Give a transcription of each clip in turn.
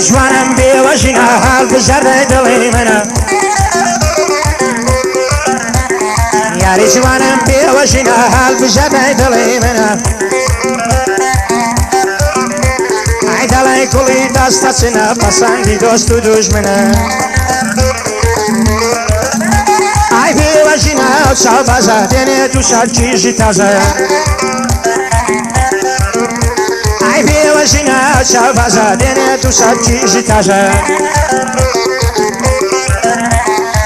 یاری جوانم بێوەژینە هەڵبژاردەی دڵی منە. یاری جوانم بێوەژینە هەڵبژاردەی دڵی منە. ئای دەڵێ کوڵی دەستەچنە پەسەندی دۆست و دوژمنە. ئای بێوەژینە چاو بازە دێنێت و شار کیژی تازە. ئای بێوەژینە چاو بازە دێنێت و شار کیژی تازە.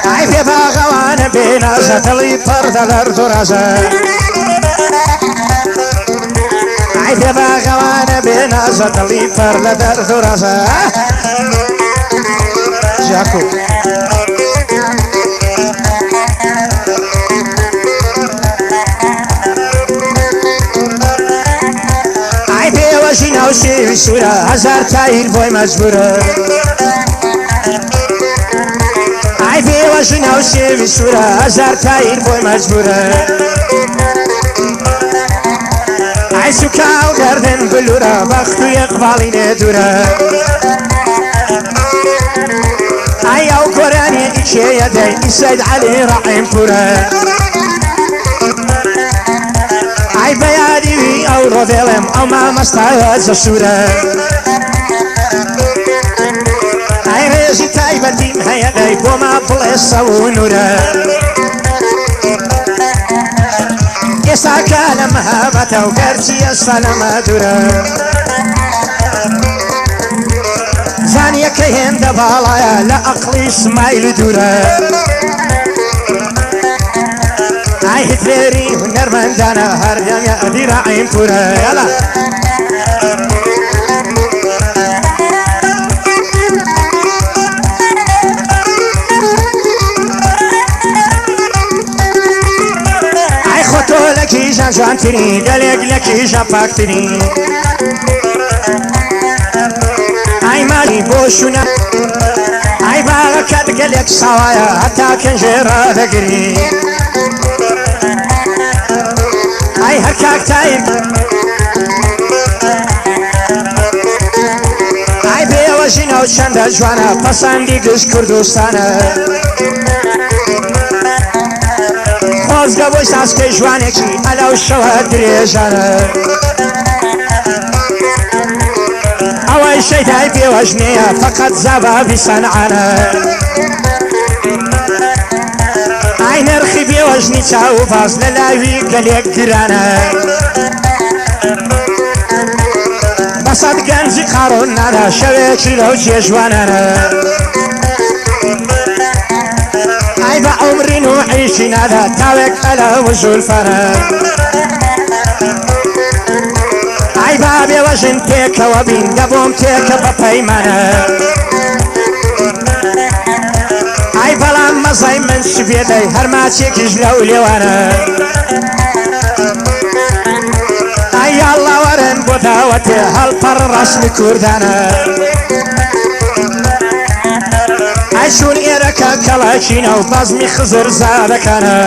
ئای بێ باغەوانە بێنازە دڵی پڕ دەلەرد و ڕازە. ئای بێ باغەوانە بێنازە دڵی پڕ لە دەرد و ڕازە. ژاکۆ ئای بێوەژینە و سێوی سوورە هەزار تایر بۆی مەجبورە. ئای بێوەژینە و سێوی سوورە هەزار تایر بۆی مەجبورە. ئای سوکا و گەردن بلوورە بەخت و ئیقباڵی لێ دوورە. ئای ئەو گۆرانی ئیچێیە دەی ئیسەید عەلی ڕەحیم پورە. ئای بە یادی وی ئەو ڕۆ دێڵێم ئەو مامەستایە جەسوورە. ئای ڕێژی تایبەتیم هەیە دەی بۆ ما بڵێسە و نوورە. ئێستا کە لە مەهابەتە و گەرچی ئێستا لەمە دوورە. زانیەکە هێندە باڵایە لە ئەقڵی سمایل دوورە. ئای هیتلێری هونەرمەندانە هەردەم یادی ڕەعیم پورە. یالا ئای خۆ تۆ لە کیژان جوانتری گەلێک لە کیژان پاکتری. ئای مالی بۆ شوونە ئای باغەکەت گەلێک ساوایە هەتا کەنجێ ڕادەگری. ئای هەر کاک تایر ئای بێوەژینە و چەندە جوانە پەسەندی گشت کوردستانە. خۆزگە بۆی ساسکەی ژوانێکی ئەلەو شەوە درێژانە. ئەوەی شەیدای بێوەژنەیە فەقەت زەبابی سەنعانە. ئای نرخی بێوەژنی چاو و باز لە لاوی گەلێک گرانە. بەسەد گەنجی قاڕۆن نادا شەوێکی لەو جێژوانانە. ئای بە عومری نوحیشی نادا تاوێک ئەلە و زولفانە. ئای با بێوەژن پێکەوە بین دەبۆم تێکە بە پەیمانە. ئای بەڵام مەزای من سوێدەی هەر ماچێکیش لەو لێوانە. ئای یاڵڵا وەرن بۆ داوەتێ هەڵپەڕ ڕەسمی کوردانە. ئای چوون ئێرەکە کەڵەکینە و بەزمی خزر زادەکانە.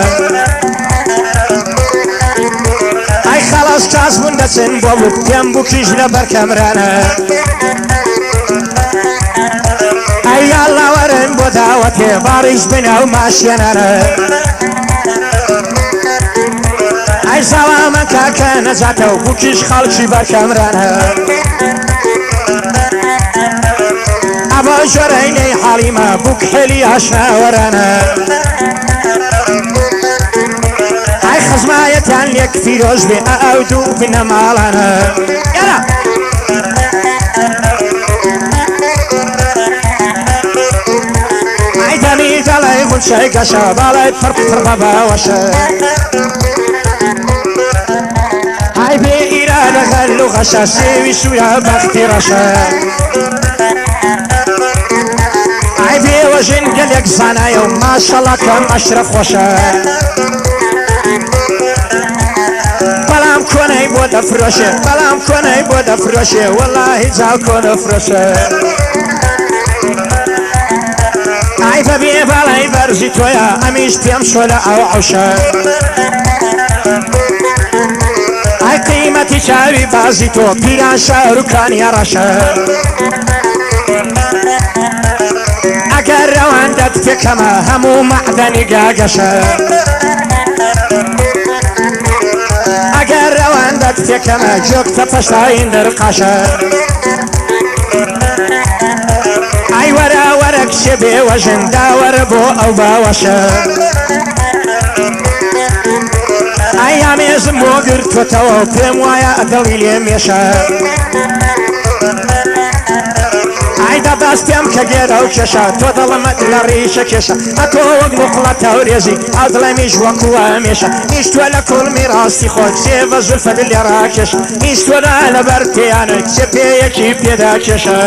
ئای خەڵاس کاس بوون دەچن بۆ بوو پێم بووکیش لە بەرکەمرانە. ئای یاڵڵا وەرن بۆ داوەتێ باڕیش بنە و ماشێنانە. ئای زاوامە کاکە نەجاتە و بووکیش خەڵکی بەرکەمرانە. ئەبە ژۆرەی حاڵیمە بووک حێلی ئاشناوەرانە. ئای خزمایەتیان لێک فیرۆژ بێ ئەو دوو بنەماڵانە. یالا ئای دەمی دەڵێ غونچەی گەشە باڵای پڕ پڕ بە باوەشە. ئای بێ ئیرادە غەل و غەشە سێوی سوورە بەختی ڕەشە. ئای بێوەژن گەلێک زانایە و ماشەڵا کەم ئەشرەف خۆشە. بەڵام کۆنەی بۆ دەفرۆشێ بەڵام کۆنەی بۆ دەفرۆشێ وەڵاهی جاو کۆنە فرۆشە. ئای بەبێ باڵای بەرزی تۆیە ئەمیش پێم شۆ لە ئەو عەوشە. ئای قیمەتی چاوی بازی تۆ پیران شاروکانی ڕەشە. ئەگەر ئەوەندەت پێکەمە هەموو مەعدەنی گاگەشە ئەگەر ئەوەندەت پێکەمە جۆکتە پەشتاین دەرقاشە ئای وەرە وەرە کچێ بێوەژن داوەرە بۆ ئەو باوەشە ئای ئامێزم بۆ گرتووەتەوە پێم وایە دڵی لێ مێشە ئای دەباس پێم کە گێرە و کێشە تۆ دڵمت لە ڕیشە کێشە ئەتۆ وەک نوقڵە تەورێزی ئەو دڵەمیش وەکوو ئەمێشە نیشتووە لە کوڵمی ڕاستی خۆت کچێ بە زولفت لێ ڕاکێش نیشتووە لەبەر پێیانە کچێ پێیەکی پێدا کێشە.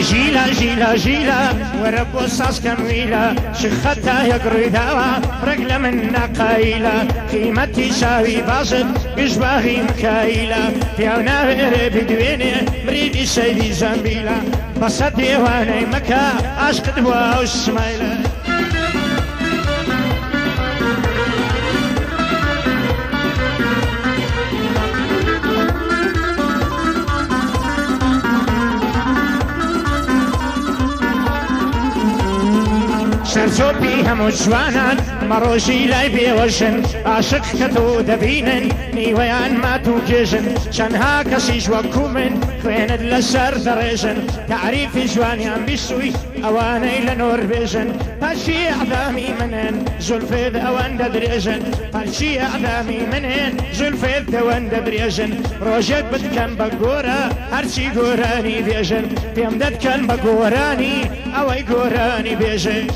ژیلا ژیلا ژیلا وەرە بۆ ساز کەم ویلە چ خەتایەک ڕوویداوە ڕێک لە من ناقایلە قیمەتی چاوی بازت گشت باغی مکایلە پیاو ناوێرێ بدوێنێ مریدی سەیدی زەمبیلە بەسە دێوانەی مەکە عاشقت بووە ئەو سمایلە. سەرچۆپی هەموو جوانان مەڕۆژی لای بێوەژن عاشق کە تۆ دەبینن نیوەیان مات و گێژن چەندها کەسیش وەکو من خوێنت لەسەر دەڕێژن تعریفی جوانیان بیسووی ئەوانەی لە نۆربێژن پەرچی ئەعدامی منن زولفێت ئەوەندە درێژن پەرچی ئەعدامی منن زولفێت ئەوەندە درێژن ڕۆژێک بتکەن بە گۆرە هەرچی گۆرانی بێژن پێم دەتکەن بە گۆرانی ئەوەی گۆرانی بێژن.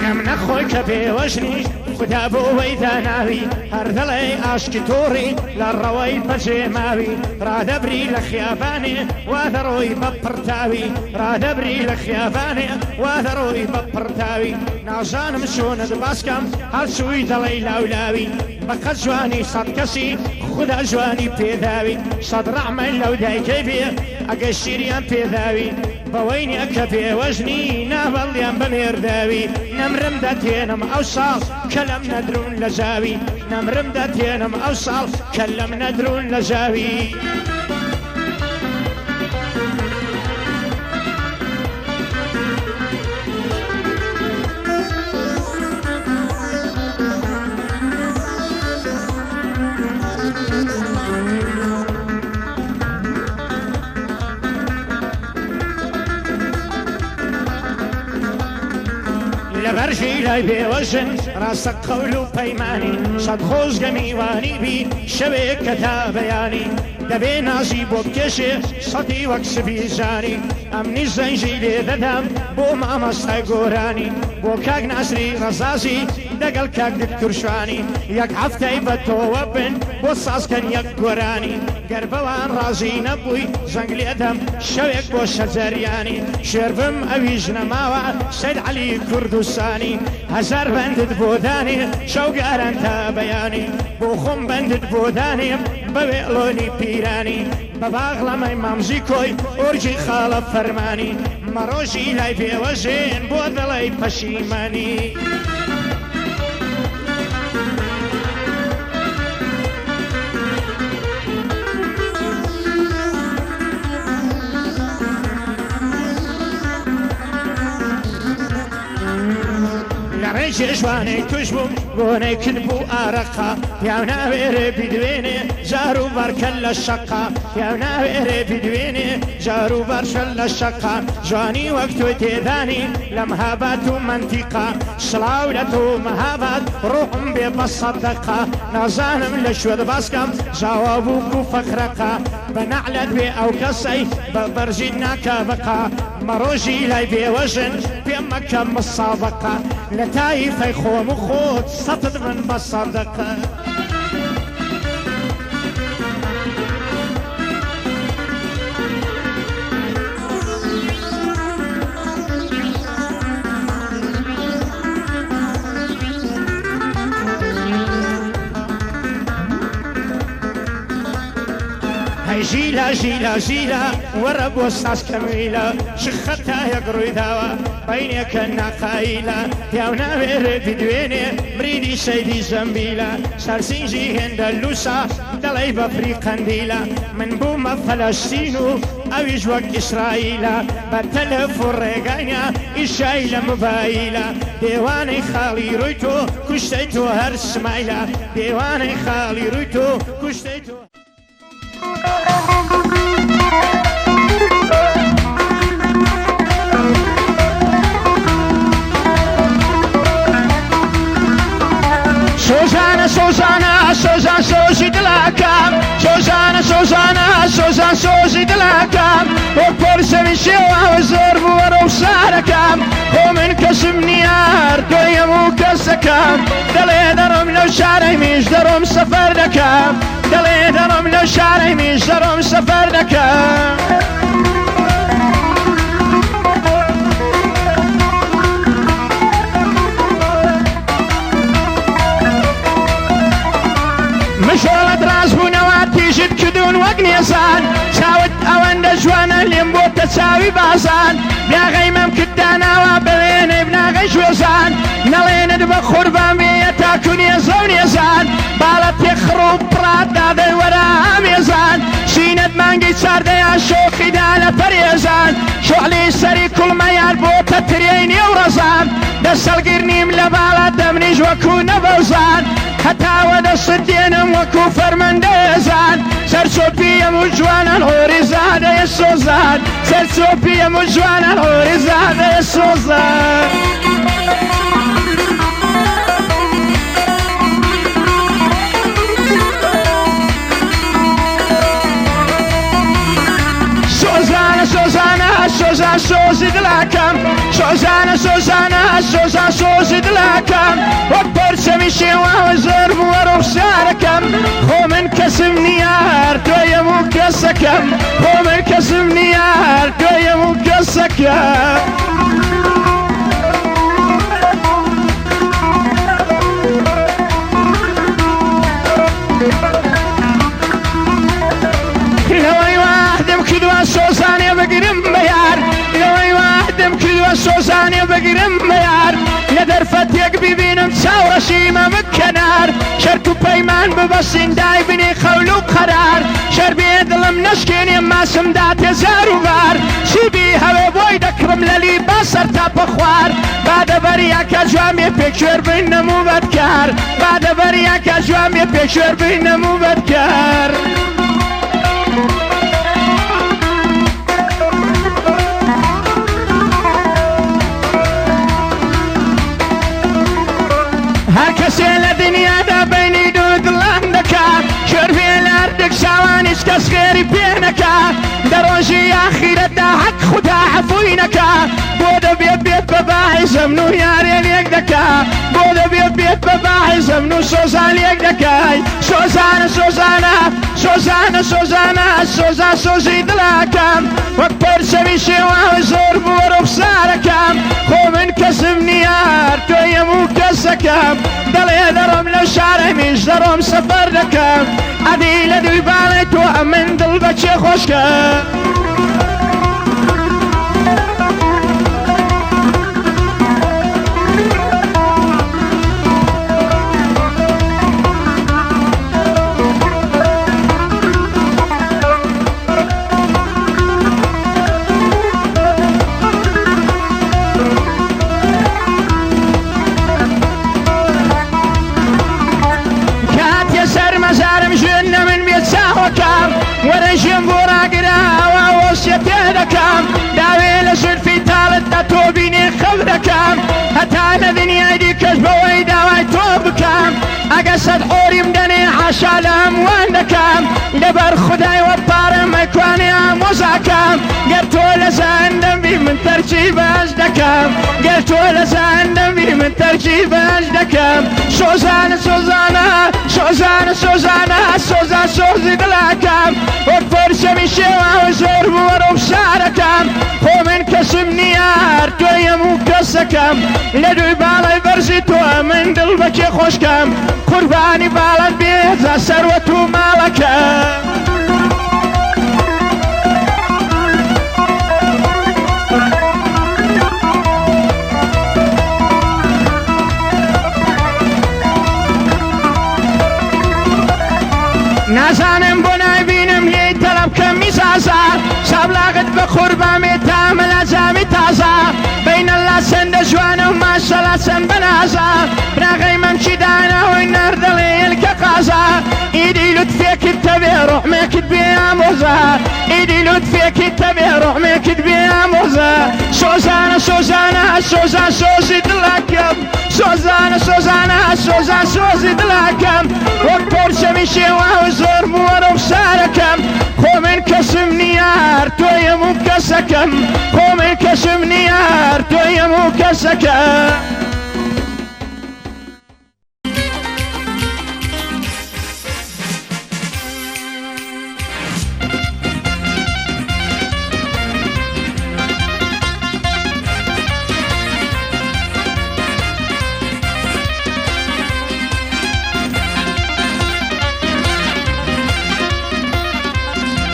غەم نەخۆی کە پێوەژنی خدا بۆ وەی داناوی هەر دڵێ ئاشکی تۆڕی لە ڕەوەی بەجێماوی ڕادەبری لە خیابانێ وا دەڕۆی بە پڕتاوی ڕادەبری لە خیابانێ وا دەڕۆی بە پڕتاوی نازانم چۆنت باسکەم هەرچووی دەڵێی لاولاوی بەقەد جوانی سەد کەسی خدا جوانی پێداوی سەد ڕەحمەت لەو دایکەی بێ ئەگەر شیریان پێداوی بەوەی نییە کە پێوەژنی نابەڵیان بەمێرداوی نەمرم دەتێنم ئەو ساڵ کەلەم نەدرون لە زاوی نەمرم دەتێنم ئەو ساڵ کەلەم نەدرون لە زاوی. لەبەر ژیلای بێوەژن ڕاستە قەول و پەیمانی سەد خۆزگە میوانی بی شەوێک کە تا بەیانی دەبێ نازی بۆ بکێشێ سەدی وەک سبی زانی ئەمنی زەنگی لێ دەدەم بۆ مامەستای گۆرانی بۆ کاک ناسری ڕەزازی دەگەڵ کاک دکتور شوانی یەک هەفتەی بە تۆوە بن بۆ سازکەن یەک گۆرانی گەر بەوان ڕازی نەبووی زەنگ لێدەم شەوێک بۆ شەجەریانی شێربم ئەویش نەماوە سەید عەلی کوردستانی هەزار بەندت بۆ دانێ شەوگاران تا بەیانی بۆ خۆم بەندت بۆ دانێم بە وێڵۆنی پیرانی بە باغڵەمەی مامزی کۆی ئۆرجی خاڵە فەرمانی مەڕۆژی لای پێوەژێن بۆ دڵی پەشیمانی. ئەی جێژوانەی توش بووم بۆنەی کرد بوو ئارەقا پیاو ناوێرێ بیدوێنێ جار و بارکە لە شەقا پیاو ناوێرێ بیدوێنێ جار و بارشە لە شەقا جوانی وەک تۆی تێدانی لە مەهابات و مەنتیقا سڵاو لە تۆ مەهابات ڕۆحم بێ بە سەدەقا نازانم لە کوێت باسکەم زاوا بووک و فەخرەقا بە نەعلەت بێ ئەو کەسەی بە بەرزی ناکا بقا مەڕۆژی لای بێوەژن پێم مەکە مسابقە لە تایفەی خۆم و خۆت سەتت من بە سەدەقە. هەی ژیلا ژیلا ژیلا وەرە بۆ ساز کەمیلە چ خەتایەک ڕوویداوە بینێکە ناقایلە پیاو ناوێرێ بدوێنێ مریدی سەیدی زەمبیلە سەرسینجی هێندە لووسا دەڵێی بەفری قەندیلە من بوومە فەلەستین و ئەویش وەک ئیسرائیلە بە تەلەف و ڕێگانیا ئیشای لە مۆبایلە دێوانەی خاڵی ڕووی تۆ کوشتەی تۆ هەر سمایلە دێوانەی خاڵی ڕووی تۆ کوشتەی تۆ. سۆزانە سۆزانە سۆزان سۆزی دڵەکەم سۆزانە سۆزانە سۆزان سۆزی دڵەکەم وەک پەرچەمی شێواوە زۆر بووە ڕوخسارەکەم خۆ من کەسم نییە هەر تۆیم و کەسەکەم دەڵێ دەڕۆم لەو شارەی میش دەڕۆم سەفەر دەکەم دەڵێ دەڕۆم لەو شارەی میش دەڕۆم سەفەر دەکەم. مژۆڵت ڕاست بوونەوە تیژت کردوون وەک نێزان چاوت ئەوەندە جوانە لێم بۆتە چاوی بازان بناغەی مەمکت داناوە بە وێنەی بناغەی ژوێزان نەڵێنت بە قوربان بێیە تاکو نێزە و نێزان باڵە تێخڕ و پڕات دادەی وەرە ئامێزان سینەت مانگی چاردەیان شۆخی دا لە پەرێزان شوعلی سەری کوڵمەیان بۆتە ترێی نێو ڕەزان دەستەڵگر نیم لە باڵات دەمنیش وەکو نەبەوزان هەتاوە دەستت دێنم وەکو فەرمەندەێزان سەرچۆپیەم و جوانان حۆری زادەیە سۆزان سەرچۆپیەم و جوانان حۆری زادەیە سۆزان. سۆزانە سۆزانە سۆزان سۆزی دڵەکەم سۆزانە سۆزانە سۆزان سۆزی دڵەکەم وەک پەرچەمی شێواوە زۆر بووە ڕوخسارەکەم خۆ من کەسم نییە هەر تۆیم و کەسەکەم خۆ من کەسم نییە هەر تۆیم و کەسەکەم. لەوەی وەعدم کردووە سۆزانێ بگرم بە یار لەوەی وەعدم کردووە سۆزانێ بگرم بە یار لە دەرفەتێک بیبینم چاو ڕەشیمە بکەنار شەرت و پەیمان ببەستین دای بنێ قەول و قەرار شەر بێ دڵم نەشکێنێ ماسم داتێ جار و بار چی بی هەوێ بۆی دەکڕم لەلی با سەر تا پەخوار با دەبەریا کە جوان بێ پێکوێر بینم و بەدکار با دەبەریا کە جوان بێ پێکوێر بینم و بەدکار. هەر کەسێ لە دنیادا بەینی دوو دڵان دەکا کوێر بێ لە هەردووک چاوان هیچ کەس خێری پێ نەکا دە ڕۆژی ئاخیرەتدا حەق خودا عەفووی نەکا بۆ دەبێ بێت بە باعیزە من و یارێ لێک دەکا بۆ دەبێ بێت بە باعیزە من و سۆزان لێک دەکای سۆزانە سۆزانە سۆزانە سۆزانە سۆزان سۆزی دڵەکەم وەک پەرچەمی شێواوە زۆر بووە ڕوخسارەکەم خۆ من کەسم نییە هەر تۆیم و کەسەکەم دەڵێ دەڕۆم لەو شارەی میش دەڕۆم سەفەر دەکەم ئەدی لە دووی باڵی تۆ ئەمن دڵ بە کێ خۆش کەم. ژێم بۆ ڕاگراوە وەسیەتێ دەکەم داوێ لە زولفی تاڵتدا تۆ بینێ خەو دەکەم هەتا لە دنیای دیکەش بەوەی داوای تۆ بکەم ئەگە سەد حۆریم دەنێ حاشا لە هەمووان دەکەم لەبەر خودای وەپارم ئەیکوانێ ئامۆزاکەم گەر تۆ لە زەندەم بی من تەرکی بەش دەکەم گەر تۆ لە زەندەم بی من تەرکی بەش دەکەم سۆزانە سۆزانە سۆزانە سۆزانە سۆزان سۆزی دڵەکەم وەک پەرچەمی شێواوە زۆر بووە ڕوخسارەکەم خۆ من کەسم نییە هەر تۆی هەموو کەسەکەم لە دووی باڵای بەرزی تۆ من دڵ بەکێ خۆشکەم قوربانی باڵت بێ جا سەروەت و ماڵەکەم. نازانم بۆ نایبینم لێی تەڵەب کەم میزازە سابڵاغت بە قوربان بێ تامە لە جامی تازە بەینەڵڵا چەندە جوانە و ماشەڵا چەند بەنازە بناغەی مەمکی داناوەی نەردەڵێ هێلکە قازە ئیدی لوتفێکت تەبێ ڕوحمێکت بێ ئامۆزە ئیدی لوتفێکت تەبێ ڕوحمێکت بێ ئامۆزە سۆزانە سۆزانە سۆزان سۆزی دڵەکەم سۆزانە سۆزانە سۆزان سۆزی دڵەکەم وەک پەرچەمی شێواو زۆر بووە ڕوخسارەکەم خۆ من کەسم نییە هەر تۆی هەموو کەسەکەم خۆ من کەسم نییە هەر تۆی هەموو کەسەکەم.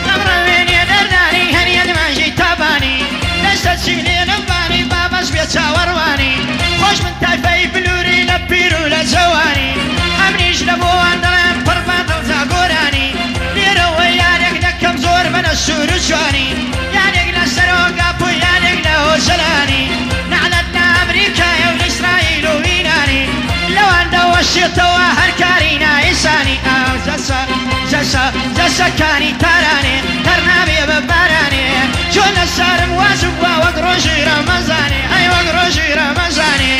خەمڕەوێنێ دەردانی هەریە دماژی تابانی دەستە چینێ لەمبانی بابەش بێ چاوەڕوانی خۆش من تایفەی بلووری لە پیر و لە جەوانی ئەمنیش لە بۆوان دەڵێم پڕ بە دڵ جا گۆرانی لێرەوە یارێک دەکەم زۆر بەنە سوور و جوانی یارێک لە سەرۆک ئاپۆ یارێک لە ئۆجەلانی نەعلەت لە ئەمریکایە و لە ئیسرائیل و ئیرانی لەوان دەوەشێتەوە هەر کاری نائینسانی ئاو جەسە جەسە جەسەکانی تارانێ تەر نابێ بە بارانێ چۆن لە سارم واجب بووە وەک ڕۆژی ڕەمەزانێ ئەی وەک ڕۆژی ڕەمەزانێ.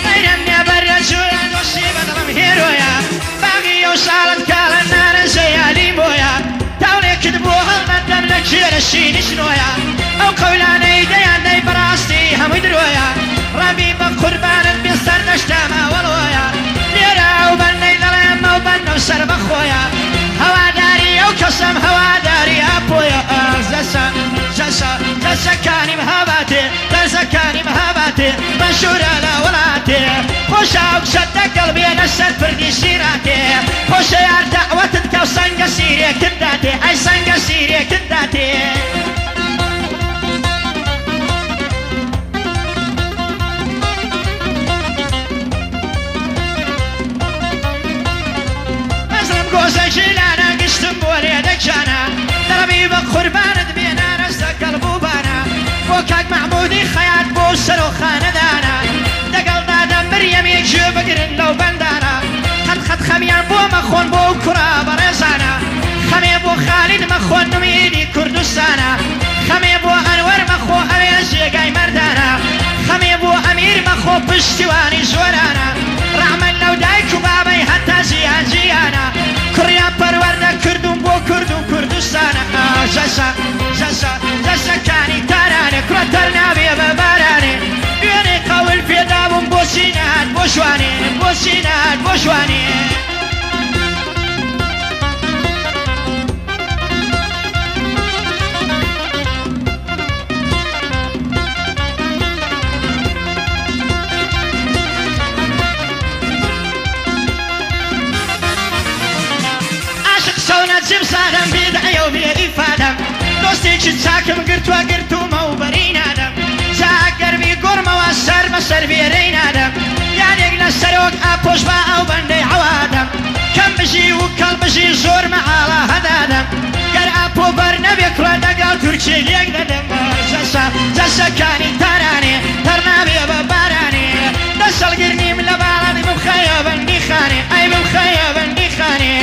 غەیرەم نێ بەرە جوورە دۆستی بە دڵم هێرۆیە باغی ئەو ساڵت کاڵە نارنجەیە لیمۆیە تاوڵێکت بۆ هەڵنەدەم لە کوێرە شینی شنۆیە ئەو قەولانەی دەیان دەی بەڕاستی هەمووی درۆیە ڕەبی بە قوربانت بێ سەردەشتە ماوەڵۆیە لێرە ئەو بەندەی دەڵێم ئەو بەندە و سەربەخۆیە هەواداری ئەو کەسەم هەواداری ئاپۆیە ئاخ جەسە جەسە جەسەکانی مهاباتێ دەرزەکانی مهاباتێ مەنشوورە لە وڵاتێ خۆشە ئەو کچە دەگەڵ بێ لەسەر پردی سیراتێ خۆشە یار دەعوەتت کە سەنگە سیرێکت داتێ ئەی سەنگە سیرێکت داتێ. مەزڵم گۆزە ژیلانە گشتم بۆ لێدەکیانە دەڕەبی بە قوربانت بێ نارەستە گەڵ بووبانە بۆ کاک مەحموودی خەیات بۆ سەرۆک خانەدانە دەگەڵ دادە مریەمی گوێ بگرن لەو بەندانە قەت قەت خەمیان بۆ مەخۆن بۆ ئەو کوڕە بەڕێزانە خەمێ بۆ خالید مەخۆن ئومیدی کوردستانە خەمێ بۆ ئەنوەر مەخۆ ئەوێ جێگای مەردانە خەمێ بۆ ئەمیر مەخۆ پشتیوانی زۆرانە ڕەحمەت لەو دایک و بابەی هەتا جیهان جیهانە کوڕیان پەروەردە کردوون بۆ کورد و کوردستانە ئاخ جەسە جەسە جەسەکانی تارانێ کوڕە تەر نابێ بە بارانێ دوێنێ قەول پێدابووم بۆچی نەهات بۆ ژوانێ بۆچی نەهات بۆ ژوانێ. عاشق سەونە جمسارم بێ دەعیە و بێ ئیفادەم دۆستێکی چاکم گرتووە گرتوومە و بەری نادەم جا ئەگەر بیگۆڕمەوە سەر بە سەر بێرەی نادەم یانێک لە سەرۆک ئاپۆش با ئەو بەندەی عەوادەم کەم بژی و کەڵ بژی زۆر مەحاڵە هەدادەم گەر ئاپۆ بەر نەبێ کوڕە دەگەڵ تورکی لێک دەدەم جەسە جەسەکانی تارانێ تەرنابێ بە بارانێ دەسەڵگرنیم لە باڵانی بمخەیە بەندی خانێ ئەی بمخەیە بەندی خانێ.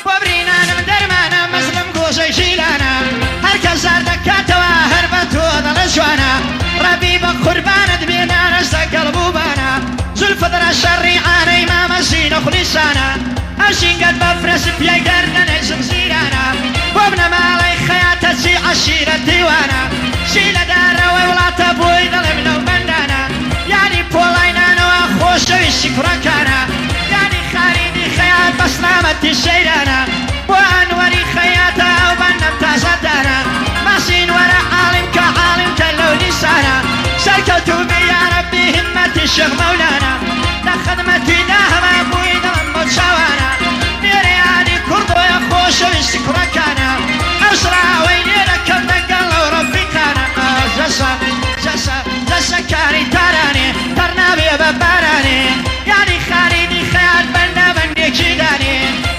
بۆ برینانم دەرمانە مەزلم گۆشەی ژیلانە هەر کەس زار دەکاتەوە هەر بە تۆ دەڵێ جوانە ڕەبی بە قوربانت بێ نانەستە گەڵ بووبانە زولفت ڕەشە ڕیعانەی مامە زینە خولیسانە ئەژینگەت بە فرەس پیای گەردەنەی زنجیرانە بۆ بنەماڵەی خەیاتە چی عەشیرە دیوانە چی لە دارەوەی وڵاتە بۆی دەڵێم لەو بەندانە یاری پۆڵای نانەوە خۆشەویستی کوڕەکانە یاری خالیدی خەیات بە سلامەتی سەیرانە بۆ ئەنوەری خەیاتە ئەو بەندەم تازەدانە ماسین وەرە عاڵیم کە عاڵیم کە لەو نیسانە سەرکەوتوو بی یا رەبی هیممەتی شێخ مەولانا لە خدمەتیدا هەما بووی دڵم بۆ چاوانە لێرە یادی کوڕدۆیە خۆشەویستی کوڕەکانە ئەو سڵاوەی لێرە کەم دەگەڵ ئەو ڕەفیقانە جەسە جەسە جەسەکانی تارانێ تەڕ نابێ بە بارانێ یادی خالیدی خەیات بەندە بەندێکی دانێ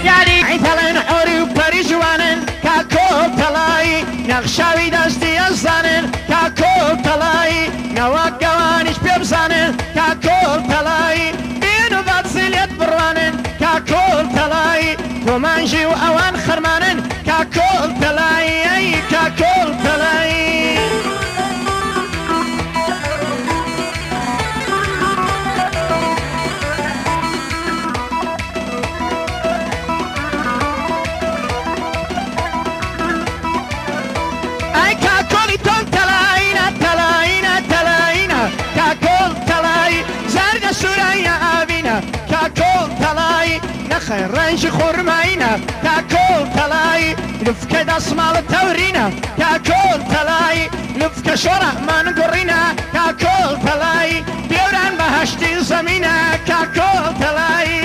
یادی ئەی دەڵێن حۆری و پەری جوانن کاکۆ تەڵایی نەخشاوی دەستی ئەزانن کاکۆ تەڵایی نەوەک گەوانیش پێ بزانن کاکۆ تەڵایی بێن و بەتسی لێت بڕوانن کاکۆ تەڵایی تۆ مانگی و ئەوان خەرمانن کاکۆ تەڵایی ئەی کاکۆ تەڵایی. ئەی کاکۆڵی تۆم تەڵایینە تەڵایینە تەڵایینە کاکۆڵ تەڵایی زەردە سوورایە ئاوینە کاکۆڵ تەڵایی نەخەی ڕەنگی خورمایینە کاکۆڵ تەڵایی لفکە دەسماڵ تەورینە کاکۆڵ تەڵایی لفکە شۆڕەمان گوڕینە کاکۆڵ تەڵایی دێوران بەهەشتی زەمینە کاکۆڵ تەڵایی.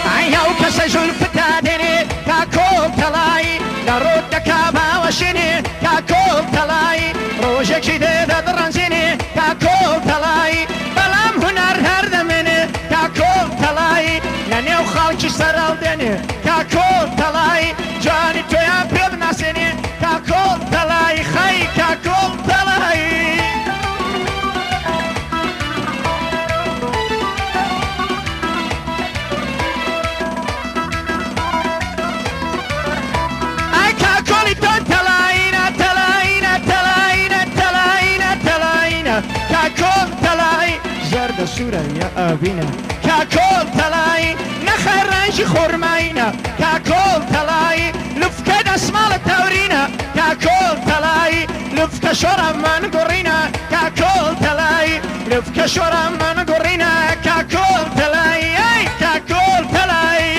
ئەی ئەو کەسە زولفتا دێنێ کاکۆڵ تەڵایی لە ڕووت دەکا باوەشێنێ کاکۆڵ تەڵایی ڕۆژێکی دێ دەدڕەنجێنێ کاکۆڵ تەڵایی بەڵام هونەر هەر دەمێنێ کاکۆڵ تەڵایی لە نێو خەڵکی سەرەڵدێنێ کاکۆڵ تەڵایی جوانی تۆیان پێ بناسێنێ کاکۆڵ تەڵایی خەی کاکۆڵ تەڵایی. ئەی کاکۆڵی تۆ تەڵایینە تەڵایینە تەڵایینە تەڵایینە تەڵایینە کاکۆڵ تەڵایی زەردە سوورە یا ئاوینە کاکۆڵ تەڵایی نەخەر ڕەنگی خورمایینە کاکۆڵ تەڵایی لفکە دەسماڵە تەورینە کاکۆڵ تەڵایی لفکە شۆڕەمان گوڕینە کاکۆڵ تەڵایی لفکە شۆڕەمان گوڕینە کاکۆڵ تەڵایی ئەی کاکۆڵ تەڵایی.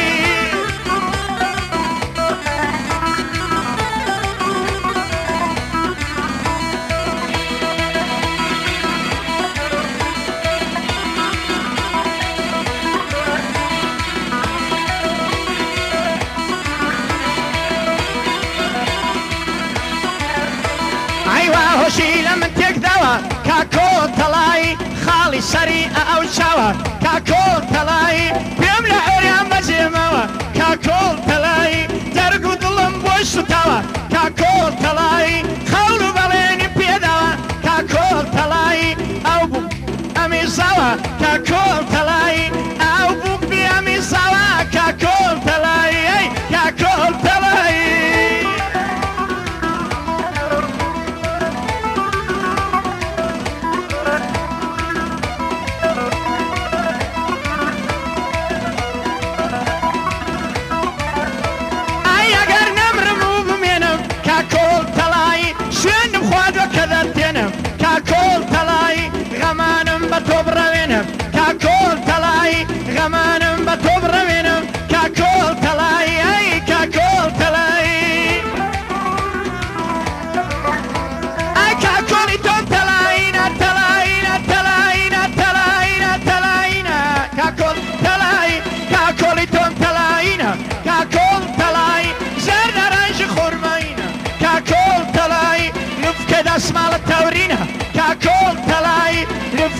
ئەیوا هۆشی لە من تێکداوە کاکۆ تەڵایی خاڵی سەری ئەو چاوە کاکۆ تەڵایی پێم لە ئۆریان بەجێماوە کاکۆڵ تەڵایی دەرگ و دڵم بۆی سوتاوە کاکۆ تەڵایی خەون و بەڵێنی پێداوە کاکۆڵ تەڵایی ئەو بوو ئەمی زاوە کاکۆڵ تەڵایی ئەو بوو بی ئەمی زاوە کاکۆڵ تەڵایی ئەی کاکۆڵ تەڵایی. ئەی ئەگەر نەمرم و بمێنم کاکۆڵ تەڵایی شوێنم خواردوە کە دەرتێنم کاکۆڵ تەڵایی غەمانم بە تۆ بڕەوێنم کاکۆڵ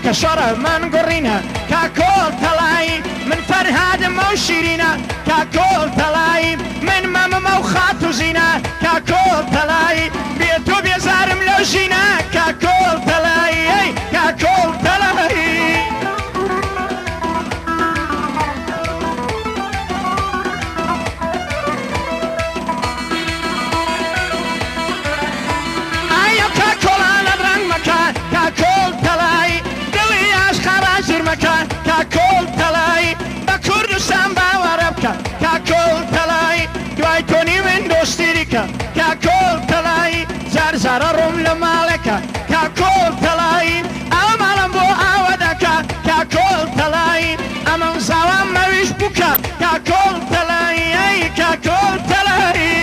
کاکە شۆڕە من گوڕینە کاکۆڵ تەڵایی من فەرهادم ئەو شیرینە کاکۆڵ تەڵایی من مەمم ئەو خاتوو زینە کاکۆڵ تەڵایی بێ تۆ بێزارم لەو ژینە کاکۆڵ تەڵایی ئەی کاکۆڵ تەڵایی. ئای ئەو کاکۆڵانە ڕەنگ مەکە کاکۆڵ تەڵایی دڵی عاشقا ڕاگیر مەکە کاکۆڵ تەڵایی بە کوردستان باوەڕە بکە کاکۆڵ تەڵایی دوای تۆنی من دۆستی دیکە کاکۆڵ تەڵایی جار جارە ڕووم لە ماڵێکە کاکۆڵ تەڵایی ئەو ماڵم بۆ ئاوە دەکا کاکۆڵ تەڵایی ئەمەم زاوام مەویش بووکە کاکۆڵ تەڵایی ئەی کاکۆڵ تەڵایی.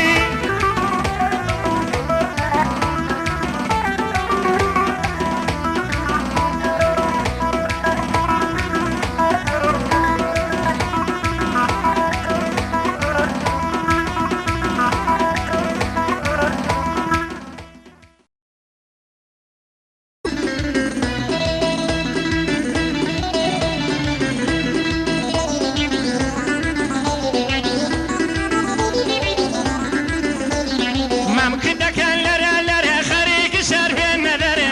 مەمکت دەکەن لەرە لەرە خەریکی سەر بێنە دەرێ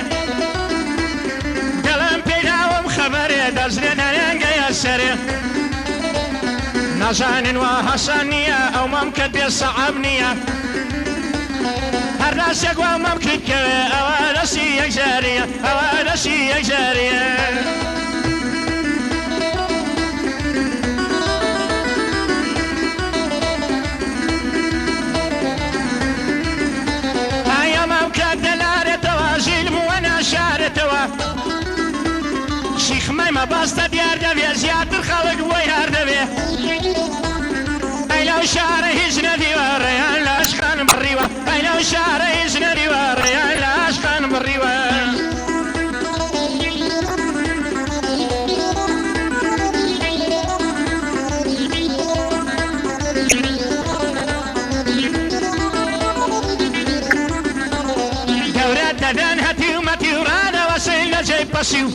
دڵم پێداوم خەبەرێ دەزرێ دەرەنگەیە سەرێ نازانن وا هەسان نییە ئەو مەمکت بێ سەعب نییە هەر دەستێک وا مەمکت کەوێ ئەوە دەستی یەکجاریە ئەوە دەستی یەکجاریە. ئایا مەمکت دەلارێتەوە ژیل بووە ناشارێتەوە شیخمەی مەبەستە دیار دەبێ زیاتر خەڵک بۆی هەر دەبێ ئەی لەو شارە هیچ نەدیوە ڕێیان لە عەشقان بڕیوە ئەی لەو شارە هیچ نەدیوە ڕێیان لە عەشقان بڕیوە. گەورە دەدەن هەتیو مەتیو ڕادەوەسن لە جێی پەسیو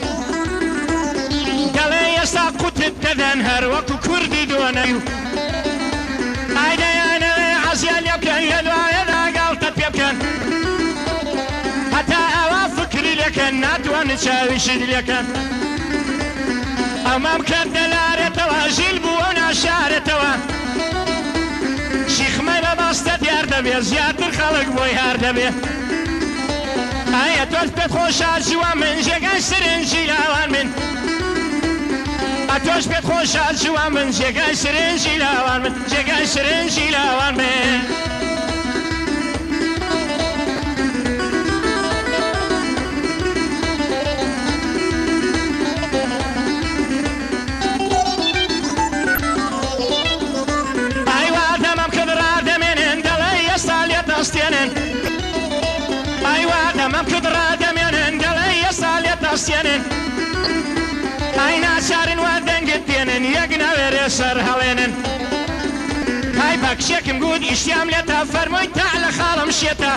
دەڵێ ئێستا قوتت دەدەن هەر وەکو کوردی دۆنەیو ئای دەیانەوێ عەزیان لێ بکەن لە دوایەدا گاڵتەت پێ بکەن هەتا ئەوە فکری لێکەن ناتوانن چاویشت لێکەن ئەو مەمکەت دەلارێتەوە ژیل بووە و ناشارێتەوە شیخمەی بە بەستە دیار دەبێ زیاتر خەڵک بۆی هار دەبێ ئایا تۆش پێت خۆشە جوان من جێگای سرنجی لاوان من ئەتۆش پێت خۆشە جوان من جێگای سرنجی لاوان من جێگای سرنجی لاوان من. ئای وا دەمەم کرد ڕادەمێنن دەڵێ ئێستا لێت ئەستێنن ئای وا دەمەم کرد ڕادەمێنن دەڵێ ئێستا لێت ئەستێنن ئای ناچارن وا دەنگت دێنن یەک ناوێرێ سەر هەڵێنن ئای بە کچێکم گوت ئیشتیام لێتە فەرمووی تا لە خاڵم شێتە.